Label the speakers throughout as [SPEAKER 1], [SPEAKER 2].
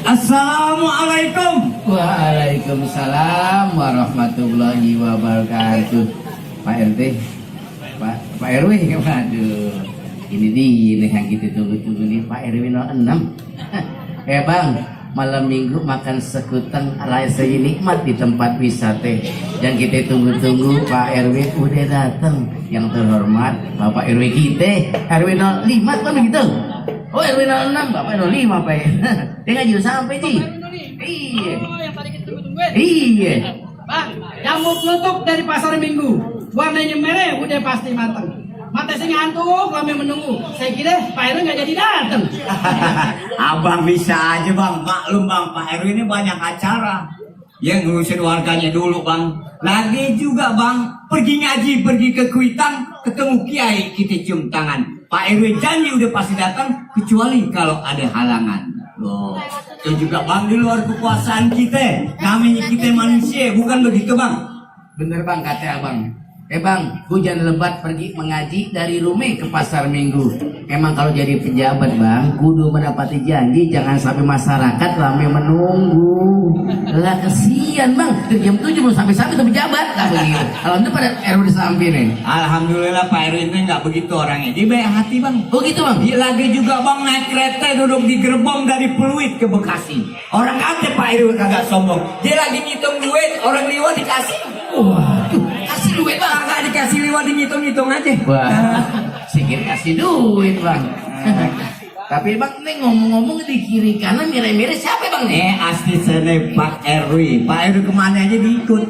[SPEAKER 1] Assalamualaikum.
[SPEAKER 2] Waalaikumsalam warahmatullahi wabarakatuh. Pak RT, Pak RW, waduh, ini dia yang kita tunggu-tunggu nih, Pak RW 06. Bang, malam minggu makan sekutang rasa nikmat di tempat wisata yang kita tunggu-tunggu. Pak RW udah datang. Yang terhormat Bapak RW kita, RW 05 kan begitu? Oh, RW 06, Bapak 05 Pak. Dia ngaji sampai Ji. Iya.
[SPEAKER 1] Oh, yang tadi kita tunggu-tungguin.
[SPEAKER 2] Iya.
[SPEAKER 1] Bang, jamu nutup dari pasar minggu. Warnanya merah udah pasti matang. Mata saya ngantuk, kami menunggu. Saya kira Pak RW nggak jadi datang.
[SPEAKER 3] Abang bisa aja bang, maklum bang, Pak RW ini banyak acara. Yang ngurusin warganya dulu bang. Lagi juga bang, pergi ngaji, pergi ke Kuitang, ketemu kiai, kita cium tangan. Pak RW janji udah pasti datang, kecuali kalau ada halangan. Loh, itu juga bang di luar kekuasaan kita. Namanya kita manusia, bukan begitu bang?
[SPEAKER 2] Bener bang kata abang. Bang, hujan lebat pergi mengaji dari rumah ke pasar minggu. Emang kalau jadi pejabat bang, kudu mendapati janji, jangan sampai masyarakat ramai menunggu. Lah kesian bang, dari jam 7 belum sampai tuh pejabat. Nah begitu. Alhamdulillah pada RW di samping nih.
[SPEAKER 3] Alhamdulillah Pak RW ini nggak begitu orangnya. Dia baik hati bang.
[SPEAKER 2] Oh gitu bang.
[SPEAKER 3] Dia lagi juga bang naik kereta duduk di gerbong dari Pluit ke Bekasi. Orang kata Pak RW kagak sombong. Dia lagi ngitung duit, orang liwat dikasih.
[SPEAKER 2] Waduh, kasih duit bang.
[SPEAKER 3] Kagak dikasih liwat, ngitung-ngitung aja.
[SPEAKER 2] Wah, sikit kasih duit bang. Tapi bang, ini ngomong-ngomong di kiri kanan mirip-mirip siapa bang nih?
[SPEAKER 3] Asli sene Pak RW. Pak RW kemana aja diikut.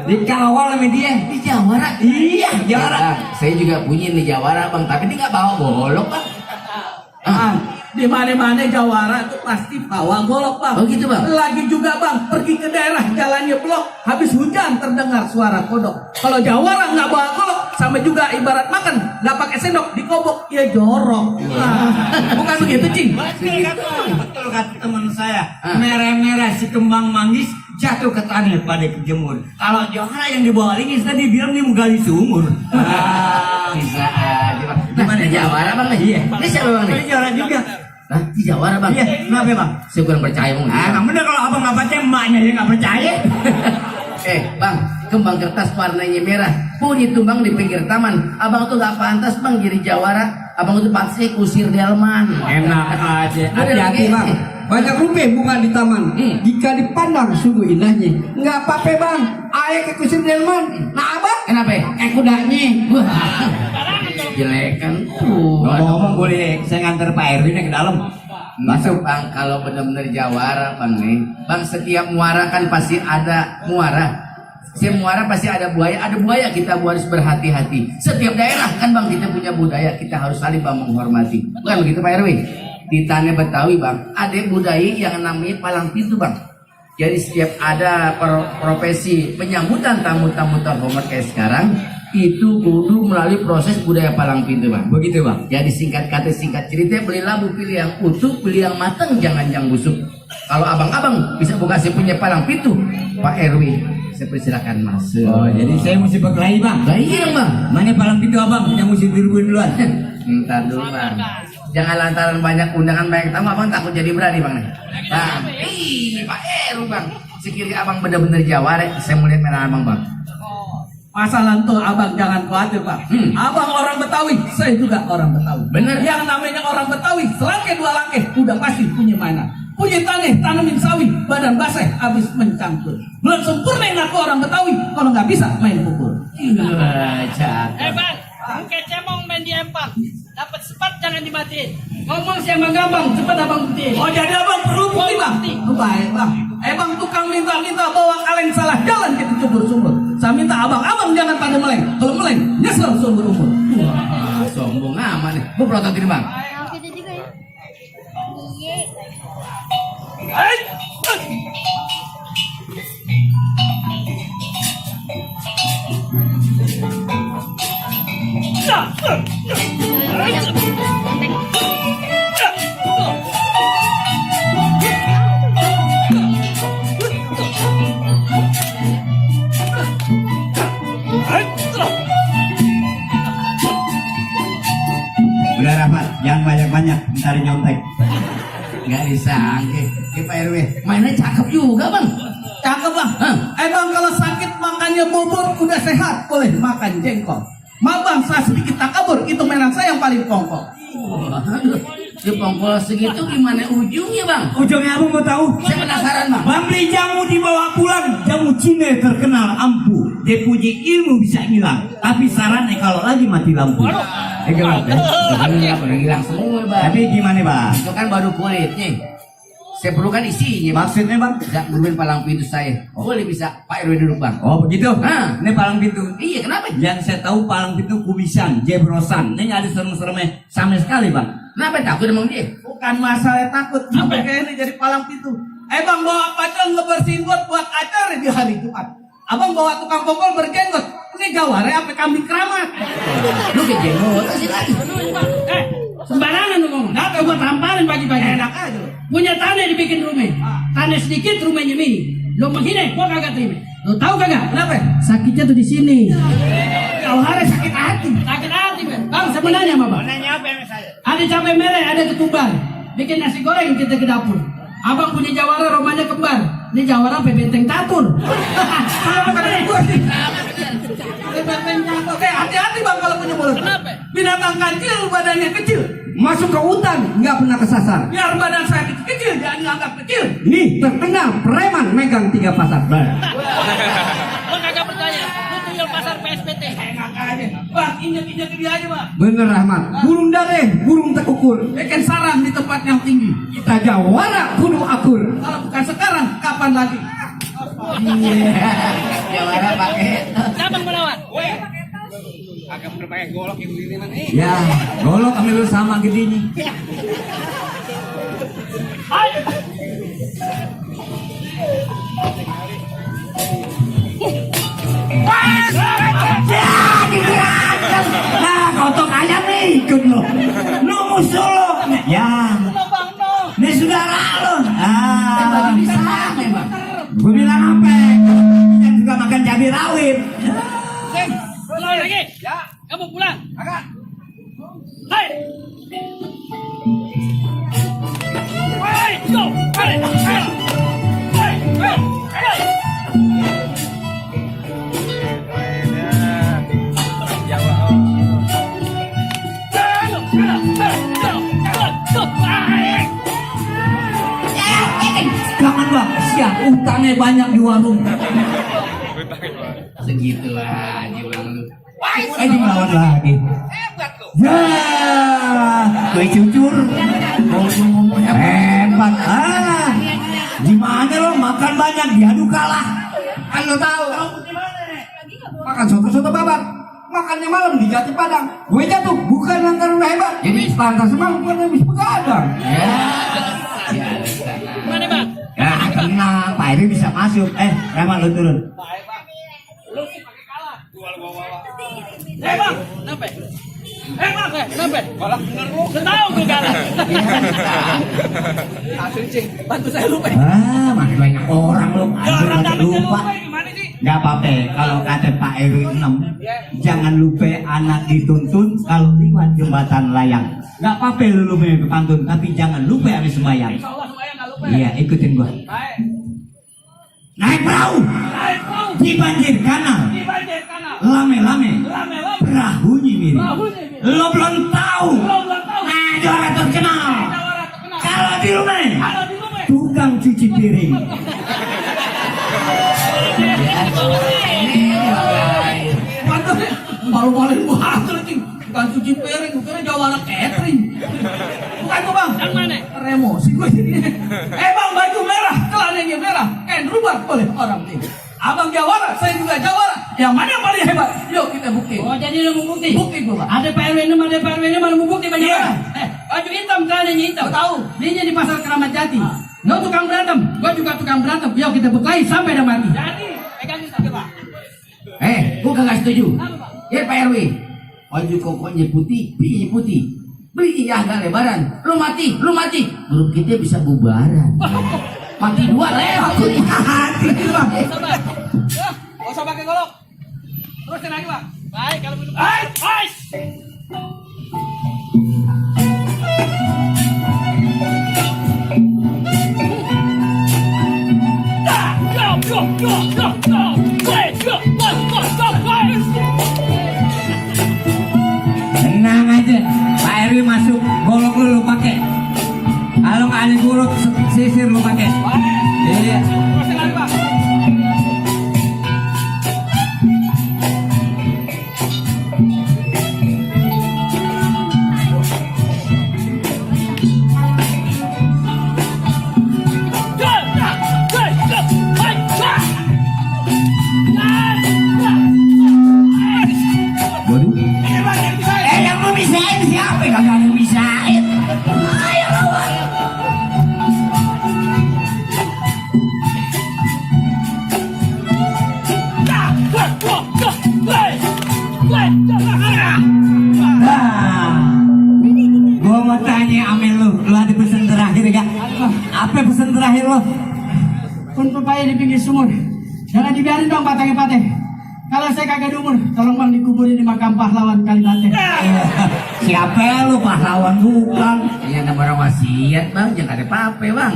[SPEAKER 3] Dikawal sama dia.
[SPEAKER 2] Di Jawara.
[SPEAKER 3] Iya, Jawara.
[SPEAKER 2] Bang, saya juga punya di Jawara bang, tapi dia nggak bawa golok bang.
[SPEAKER 1] Bang, di mana-mana Jawara tuh pasti bawa golok bang.
[SPEAKER 2] Oh gitu bang.
[SPEAKER 1] Lagi juga bang, pergi ke daerah jalannya blok, habis hujan terdengar suara kodok. Kalau Jawara nggak bawa golok, sama juga ibarat makan, nggak pakai sendok, dikobok, ya jorok. Nah, bukan begitu cing?
[SPEAKER 3] Betul kata teman saya. Merah-merah si kembang manggis jatuh ke tanah pada kejemur. Kalau Johara yang dibawa lingis tadi bilang dia mau gali sumur.
[SPEAKER 2] Bisa aja bang. Nah, di Jawara bang nih.
[SPEAKER 3] Iya.
[SPEAKER 2] Ini siapa bang nih?
[SPEAKER 3] Ini Johara juga.
[SPEAKER 2] Nah, di Jawara bang.
[SPEAKER 3] Iya, kenapa bang?
[SPEAKER 2] Saya kurang percaya bang.
[SPEAKER 3] Emang bener kalau abang nggak percaya, emaknya yang nggak percaya.
[SPEAKER 2] Bang, kembang kertas warnanya merah, punya tumbang di pinggir taman. Abang tuh gak pantas bang jadi Jawara. Abang tuh pantasnya kusir delman.
[SPEAKER 3] Enak aja.
[SPEAKER 2] Hati-hati, Bang.
[SPEAKER 3] Banyak rumput bunga di taman. Jika dipandang sungguh indahnya. Nggak apa-apa bang. Ayah ke kusir delman. Nah abang?
[SPEAKER 2] Kenapa?
[SPEAKER 3] Kudanya.
[SPEAKER 2] Wah, jelek kan.
[SPEAKER 3] Ngomong boleh saya nganter Pak RW ke dalam.
[SPEAKER 2] Masuk bang, kalau benar-benar Jawara bang nih. Bang, setiap muara kan pasti ada muara. Setiap muara pasti ada buaya kita harus berhati-hati. Setiap daerah kan bang kita punya budaya, kita harus saling bang menghormati. Bukan begitu Pak RW? Di tanah Betawi bang, ada budaya yang namanya palang pintu bang. Jadi setiap ada profesi penyambutan tamu-tamu terhormat kayak sekarang, itu kudu melalui proses budaya palang pintu bang. Begitu bang. Jadi singkat kata singkat cerita, beli labu pilih yang utuh, pilih yang matang, jangan yang busuk. Kalau abang-abang bisa buka saya punya palang pintu, Pak RW, saya persilakan masuk.
[SPEAKER 3] Oh, jadi saya mesti berkelahi bang.
[SPEAKER 2] Lah iya bang.
[SPEAKER 3] Mana palang pintu abang yang mesti dirubuhin duluan?
[SPEAKER 2] Entar dulu bang. Jangan lantaran banyak undangan banyak tamu, abang takut jadi berani bang. Bang, ini Pak RW bang. Sekiranya abang benar-benar Jawara, saya melihat merah abang bang.
[SPEAKER 1] Masalah tuh abang jangan khawatir pak. Abang orang Betawi, saya juga orang Betawi.
[SPEAKER 2] Bener.
[SPEAKER 1] Yang namanya orang Betawi, selangkah dua langkah udah pasti punya mainan. Punya tanah, tanamin sawi, badan basah, habis mencangkul. Belum sempurna aku orang Betawi, kalau nggak bisa main pukul.
[SPEAKER 2] Cakep.
[SPEAKER 4] Bang, kayak cemong main di empang. Dapat sepat jangan dimatiin.
[SPEAKER 1] Ngomong sih emang gampang, cepat abang buktiin. Oh jadi abang perlu bukti bang? Oh, baik bang. Bang tukang minta-minta bawa kaleng salah jalan kita sumur-sumur. Saya minta abang jangan pada meleng. Kalau meleng nyesel seumur umur.
[SPEAKER 2] Wah, sombong amat. Gue prototin bang.
[SPEAKER 5] Mau kita juga ya. Iya.
[SPEAKER 3] Udah Rahmat, jangan banyak-banyak, ntar nyontek.
[SPEAKER 2] Nggak disangke. Pak RW mainnya cakep juga bang.
[SPEAKER 1] Cakep bang.
[SPEAKER 2] Hah?
[SPEAKER 1] Bang kalau sakit makannya bubur udah sehat boleh makan jengkol. Bang saya sedikit takabur itu mainan saya yang paling pokok.
[SPEAKER 2] Aduh, di pongkol segitu gimana ujungnya bang?
[SPEAKER 3] Ujungnya abang mau tahu?
[SPEAKER 2] Saya penasaran bang.
[SPEAKER 3] Bang beli jamu dibawa pulang, jamu Cina terkenal ampuh. Dia puji ilmu bisa hilang, tapi sarannya kalau lagi mati lampu. Gelap ya.
[SPEAKER 2] Udah hilang semua bang.
[SPEAKER 3] Tapi gimana bang?
[SPEAKER 2] Itu kan baru kulitnya. Saya perlukan isinya bang.
[SPEAKER 3] Maksudnya bang?
[SPEAKER 2] Nggak nungguin palang pintu saya. Boleh bisa Pak RW duduk bang.
[SPEAKER 3] Oh begitu?
[SPEAKER 2] Hah?
[SPEAKER 3] Ini palang pintu.
[SPEAKER 2] Iya kenapa?
[SPEAKER 3] Yang saya tahu palang pintu kubisan, jebrosan. Ini nggak ada serem-seremnya sama sekali bang.
[SPEAKER 2] Kenapa takut emang dia?
[SPEAKER 1] Bukan masalah takut sampai kayak ini jadi palang pintu. Bang bawa pacar ngebersihin got buat acara di hari Jumat. Abang bawa tukang pokol berjenggot. Ini jawara apa kambing keramat?
[SPEAKER 2] Lu ke jenggot sih lagi.
[SPEAKER 4] Sembarangan lu ngomong. Nah, gua tampalin pagi-pagi.
[SPEAKER 1] Enak aja loh.
[SPEAKER 4] Punya tanah dibikin rumah. Tanah sedikit rumahnya mini. Lo menghina, gua kagak terima. Lo tahu kagak?
[SPEAKER 1] Kenapa?
[SPEAKER 4] Sakitnya tuh di sini.
[SPEAKER 1] Kalau hari sakit hati.
[SPEAKER 4] Sakit hati, Bang. Sebenarnya apa, Bang?
[SPEAKER 6] Nanya apa yang saya?
[SPEAKER 4] Ada cabai merah, ada ketumbar. Bikin nasi goreng kita ke dapur. Abang punya jawara rumahnya kembar. Ini jawara benteng tatur.
[SPEAKER 1] Kalau bukan dari gua sih. Oke, hati-hati bang kalau punya mulut.
[SPEAKER 4] Kenapa?
[SPEAKER 1] Binatang kecil badannya kecil.
[SPEAKER 3] Masuk ke hutan nggak pernah kesasar.
[SPEAKER 1] Biar badan saya kecil jangan dianggap kecil.
[SPEAKER 3] Nih terkenal preman megang 3 pasar.
[SPEAKER 4] Lo kagak percaya. Lo tinggal pasar PSPT.
[SPEAKER 1] Enak aja. Bang, injek-injek dia aja bang.
[SPEAKER 3] Bener Rahmat, burung dare, burung tekukur.
[SPEAKER 1] Bikin sarang di tempat yang tinggi.
[SPEAKER 3] Kita jawara kudu akur.
[SPEAKER 1] Kalau bukan sekarang, kapan lagi?
[SPEAKER 2] Jawara pakai.
[SPEAKER 4] Siapa yang melawan?
[SPEAKER 6] Agak berpakai golok yang begini mana?
[SPEAKER 3] Ya, golok ambil lu sama gedenya. Nah, kotok ayam nih ikut lo. Lu musuh lo. Ya, ini saudara lo. Ah,
[SPEAKER 2] Bagi sama bang.
[SPEAKER 3] gue bilang apa? Yang suka makan cabai rawit.
[SPEAKER 4] Seng, pulang lagi. Ya. Kamu pulang. Agak. Hai. Hai, go. Hai. Hai. Hai. Hai.
[SPEAKER 3] Jangan bang, siap utangnya banyak di warung.
[SPEAKER 2] Segitu aja bang lu.
[SPEAKER 3] Ini melawan lagi. Ya, gue cucur.
[SPEAKER 2] Ngomong apa?
[SPEAKER 3] Hebat. Ah, gimana lo makan banyak diadu kalah? Kan lo tahu. Makan soto-soto babat. Makannya malam di Jati Padang. Gue jatuh bukan lantaran lo hebat.
[SPEAKER 2] Jadi
[SPEAKER 3] lantas emang bukan habis begadang.
[SPEAKER 2] Ya.
[SPEAKER 4] Mana, Bang?
[SPEAKER 3] Ya tenang, Pak Eri bisa masuk. Rahmat lo turun.
[SPEAKER 4] Lu sih pakai kalah. Bang, kenapa? Bang, kenapa? Kalah bener lu. Lu tahu gue kalah.
[SPEAKER 1] Bantu saya lupa.
[SPEAKER 3] Ah, makin banyak orang lo.
[SPEAKER 4] Orang
[SPEAKER 3] Anjir,
[SPEAKER 4] dalamnya
[SPEAKER 3] lupa.
[SPEAKER 4] lupa gimana sih?
[SPEAKER 3] Gak apa-apa, kalau kata Pak RW 6 jangan lupa anak dituntun kalau lewat jembatan layang. Gak apa-apa lu lupa pantun, tapi jangan lupa habis sembahyang.
[SPEAKER 4] Insyaallah semuanya enggak lupa.
[SPEAKER 3] Iya, ikutin gua.
[SPEAKER 4] Baik.
[SPEAKER 3] Naik perahu
[SPEAKER 4] Naik perahu
[SPEAKER 3] di banjir kanal,
[SPEAKER 4] di banjir kanal.
[SPEAKER 3] lame-lame
[SPEAKER 4] Rame-rame.
[SPEAKER 3] perahunya mirip.
[SPEAKER 4] Perahunya mirip.
[SPEAKER 3] Lo belum tahu.
[SPEAKER 4] Belum tahu.
[SPEAKER 3] Nah, juara terkenal.
[SPEAKER 4] Jawara terkenal.
[SPEAKER 3] Kalau di rumah
[SPEAKER 4] Kalau di rumah.
[SPEAKER 3] tukang cuci piring.
[SPEAKER 1] Mantap ya. Malu-maluin banget lagi. Bukan cuci piring, bukan jawara catering. Bukan tuh bang.
[SPEAKER 4] Yang mana?
[SPEAKER 1] Emosi gue jadi. Bang baju merah, celananya merah, kain rubah oleh orang ini. Abang jawara, saya juga jawara. Yang mana yang paling hebat? Yuk kita bukti.
[SPEAKER 4] Oh, jadi lu mau bukti?
[SPEAKER 1] Bukti gue bang.
[SPEAKER 4] Ada Pak RW 6, ada Pak RW 6, mana mau bukti?
[SPEAKER 1] banyak
[SPEAKER 4] Iya.
[SPEAKER 1] orang. Baju hitam celananya hitam. Tahu? Belinya di pasar Keramat Jati. Lo tukang berantem, gua juga tukang berantem. Yuk kita berkelahi sampai ada mati.
[SPEAKER 4] Jadi, pegangin saja Pak.
[SPEAKER 2] Gua kagak setuju. Ya Pak RW, baju kokonya putih, belinya putih. Beli ya agak lebaran. Lu mati. Belum kita bisa bubaran. Mati dua lewat. Hati bang.
[SPEAKER 4] Sabar. Gak usah pakai golok. Terusin lagi Pak. Baik, kalau begitu. Ais.
[SPEAKER 3] Tenang aja, Pak RW masuk, golok lu pakai. Kalau nggak ada golok, sisir lu pakai. Iya.
[SPEAKER 4] Terusin lagi Pak.
[SPEAKER 2] Waduh.
[SPEAKER 3] Yang mau bisain siapa? Kagak ada yang bisain. Ayo lawan. Gua mau tanya Amel lu ada pesan terakhir gak? Apa pesan terakhir lo?
[SPEAKER 1] Pun pepaya di pinggir sumur. Jangan dibiarin dong patah-patah. Kalau saya kagak diumur, tolong bang dikuburin di makam pahlawan Kalibate.
[SPEAKER 3] Siapa lu pahlawan bukan?
[SPEAKER 2] Ya ada orang wasiat bang, jangan ada apa-apa bang.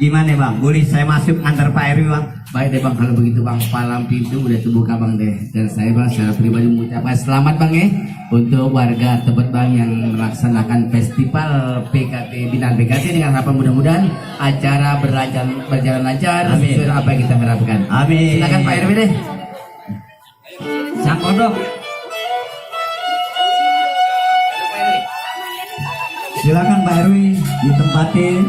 [SPEAKER 3] Gimana bang? Boleh saya masuk antar Pak RW bang?
[SPEAKER 2] Baik deh bang, kalau begitu bang, palang pintu udah terbuka bang deh. Dan saya bang secara pribadi mengucapkan selamat bang ya untuk warga Tebet bang yang melaksanakan festival PKT Binaan PKT dengan harapan mudah-mudahan acara berjalan lancar sesuai apa yang kita harapkan.
[SPEAKER 3] Amin.
[SPEAKER 2] Silakan Pak RW deh.
[SPEAKER 3] Sang kodok. Silakan Pak RW ditempatin.